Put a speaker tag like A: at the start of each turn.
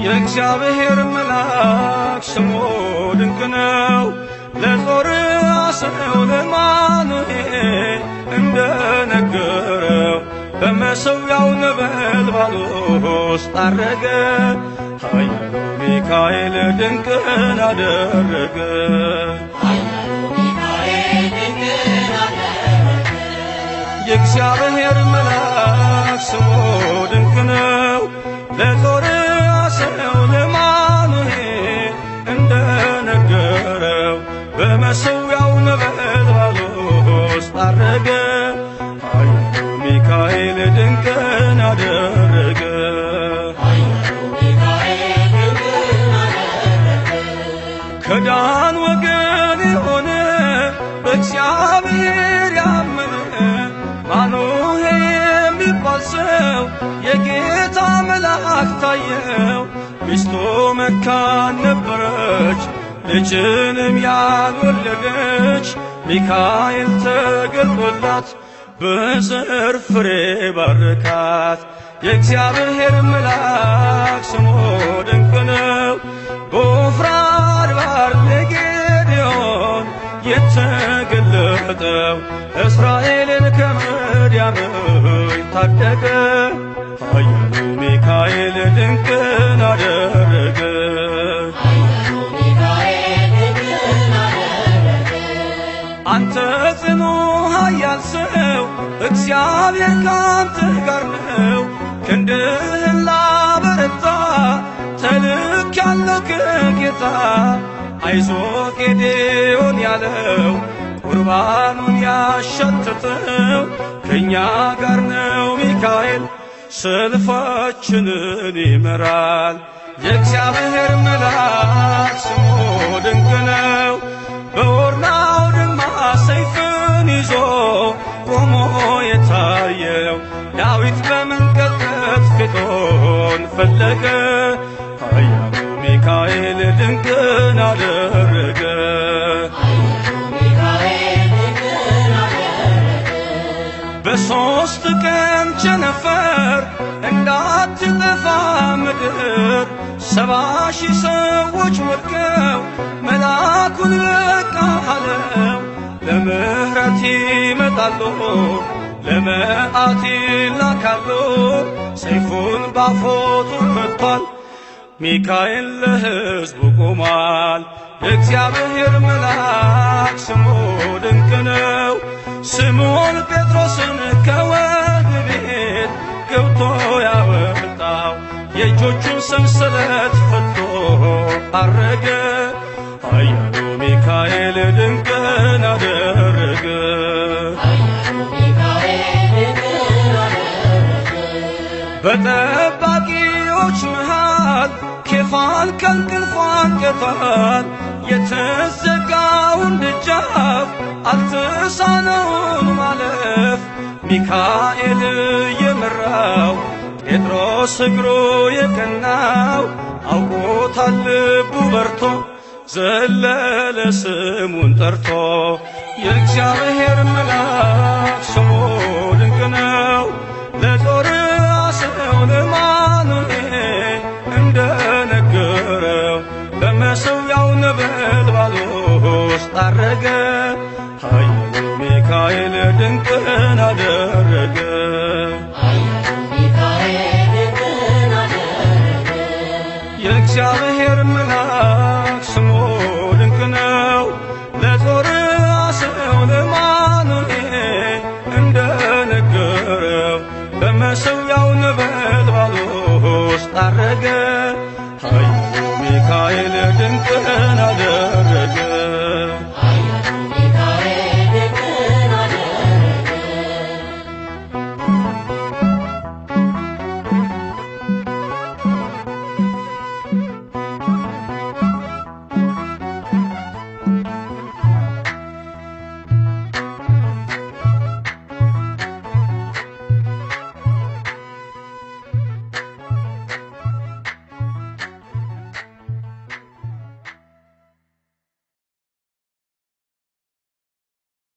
A: የእግዚአብሔር መልአክ ስሙ ድንቅ ነው። ለጾርዓ ሰው ለማኑሄ እንደነገረው በመሠዊያው ነበልባል ውስጥ አረገ። ኃያሉ ሚካኤል ድንቅን አደረገ። የእግዚአብሔር መልአክ ስሙ ድንቅ ነው። ለጾርዓ ሰው ለማኑሄ እንደነገረው በመሠዊያው ነበልባል ውስጥ አረገ። ኃያሉ ሚካኤል ድንቅን አደረገ። ከዳን ወገን የሆነ በእግዚአብሔር ያመነ ማኑሄ የሚባል ሰው የጌታ መልአክ ታየው። ሚስቱ መካን ነበረች፣ ልጅንም ያልወለደች። ሚካኤል ተገልጦላት በዘር ፍሬ ባረካት። የእግዚአብሔር መልአክ ስሙ ድንቅ ነው። በወፍራን ባሕር ለጌዴዎን የተገለጠው እስራኤልን ከምድያም ታደገ። ኃያሉ ሚካኤል ድንቅን አደረገ። አንተ ጽኑ ኃያል ሰው፣ እግዚአብሔር ካንተ ጋር ነው። ክንድህን ላበረታ ተልኬአለሁ ከጌታ። አይዞህ ጌዴዎን ያለው ቁርባኑን ያሸተተው ከእኛ ጋር ነው ሚካኤል ሰልፋችንን ይመራል። የእግዚአብሔር መልአክ ስሙ ድንቅ ነው። በኦርናው ድማ ሰይፍን ይዞ ቆሞ የታየው ዳዊት በመንቀጥቀጥ ፊቱን ፈለገ። ኃያሉ ሚካኤል ድንቅን አደረገ። በሦስት ቀን ቸነፈር እንዳትጠፋ ምድር 70,000 ሰዎች ወድቀው መልአኩን በቃ አለው። ለምህረት ይመጣሉ፣ ለመዓት ይላካሉ። ሰይፉን ባፎቱ መጥቷል፣ ሚካኤል ለሕዝቡ ቆሟል። የእግዚአብሔር መልአክ ስሙ ድንቅ ነው። ስምዖን ጴጥሮስን ከወህኒ ቤት ገብቶ ያወጣው የእጆቹን ሰንሰለት ፈቶ አረገ። ኃያሉ ሚካኤል ድንቅን አደረገ። በጠባቂዎች መሃል ኬፋን ከእንቅልፉ አንቅቷል። የተዘጋውን ደጃፍ አልተሳነውም ማለፍ። ሚካኤል የመራው ጴጥሮስ እግሩ የቀናው አውቆታል ልቡ በርቶ ዘለለ ስሙን ጠርቶ። የእግዚአብሔር መልአክ ስሙ ድንቅ ነው። ለጾርዓ ሰው ለማኑሄ እንደነገረው በመሠዊያው ነበልባል ውስጥ አረገ። ኃያሉ ሚካኤል ድንቅን አደረገ። የእግዚአብሔር መልአክ ስሙ ድንቅ ነው። ለጾርዓ ሰው ለማኑሄ እንደነገረው በመሠዊያው ነበልባል ውስጥ አረገ።